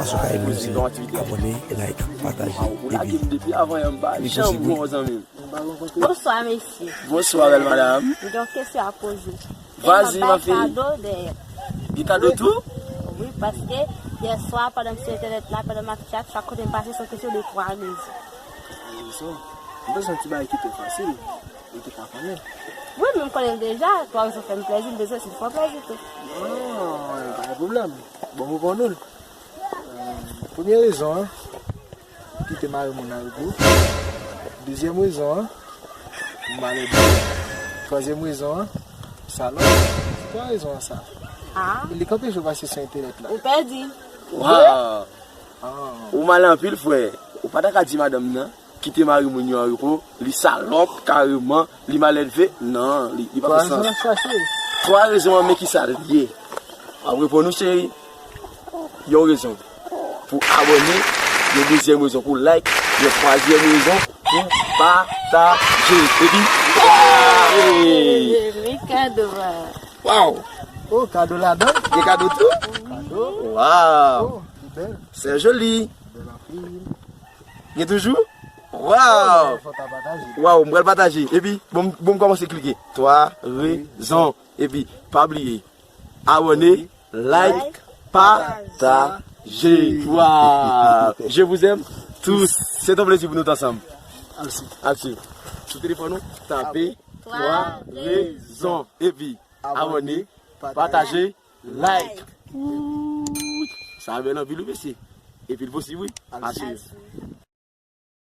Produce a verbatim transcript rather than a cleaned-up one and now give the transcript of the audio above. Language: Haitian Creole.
Sou kay Mouzi, abòne, like, pataje, epi li posib wi. Bonswa mesye. Bonswa bèl madam. M gen yon kesyon a poze. Vazi ma fi. Kado dèyè. Gen kado tou? Wi, paske yè swa pandan m sou entènèt la, pandan m ap chat, chak kote m pase se yon kesyon de twa rezon. Rezon? M bezwen ti bagay ki tou fasil. Ou te ka konnen. Wi, men m konnen l deja. Twa rezon fè m plèzi, m bezwen si l fè w plèzi tou. Ah, pa gen pwoblèm. Bon, ou konn nou l. Premye rezon an, kite mari moun nan repou. Dezyèm rezon an, malè byen. Twazyèm rezon an, salòp. Twa rezon an sa. Ah. Li kanpe jou pase sou entènèt la. Ou pèdi. Waw. Ah. Ou mal anpil frè. Ou pa ta ka di madanm nan kite mari moun yo an repo, li salòp kareman, li malèdve. Non, li, li pa fè sans. Twa rezon an, men kisa l ye. M ap reponn ou cheri. Yon rezon pou abòne, yon dezyèm rezon pou like, yon twazyèm rezon pou pataje. Epi, men kado a. Waw! Oh, kado ladan. Gen kado tou? Kado. Waw! Oh, ki bèl. Sè joli. Bèl anpil. Gen toujou? Waw! Waw, m pral pataje. Epi, bon, bon, m kòmanse klike. Twa rezon. Epi, pa bliye. Abòne, like, pataje. Waw! Je vous aime tous. Se ton plezi pou nou t ansanm. Al swiv. Al swiv. Sou telefòn ou, tape twa rezon. Epi, abòne, pataje, like. Sa bèl anpil wi mesye. Epi l posib wi. Al swiv.